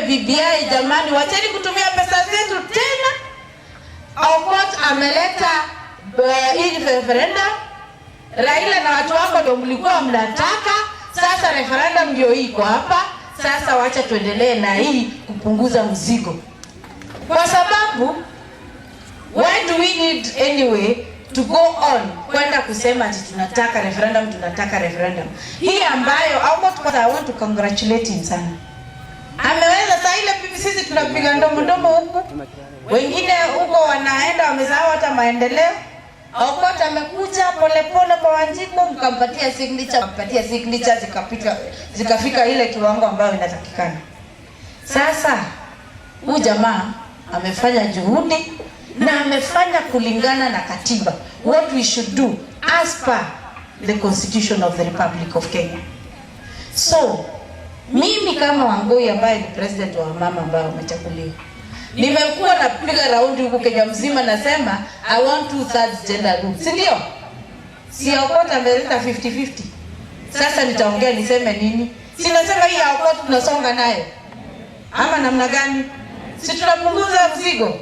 BBI jamani, wacheni kutumia pesa zetu tena. Aukot ameleta hii referendum. Raila na watu wako ndio mlikuwa mnataka. Sasa referendum ndio hii iko hapa. Sasa wacha tuendelee na hii kupunguza mzigo, kwa sababu why do we need anyway to go on kwenda kusema ati tunataka referendum, tunataka referendum hii ambayo Aukot, kwanza I want to congratulate him sana, ameweza. Saa ile sisi tunapiga ndomo ndomo huku, wengine huko wanaenda wamesahau hata maendeleo. Aukot amekuja polepole kwa Wanjiku, mkampatia signature, mpatia signature zikapita, zikafika ile kiwango ambayo inatakikana. Sasa huyu jamaa amefanya juhudi na amefanya kulingana na katiba, what we should do as per the Constitution of the Republic of Kenya. So mimi kama Wangui ambaye ni president wa mama ambayo wamechaguliwa, nimekuwa napiga raundi huku Kenya mzima, nasema I want 2/3 gender rule, si ndio? Si Aukot ameleta 50-50. Sasa nitaongea niseme nini? Si nasema hii Aukot tunasonga nayo ama namna gani? Si tunapunguza mzigo?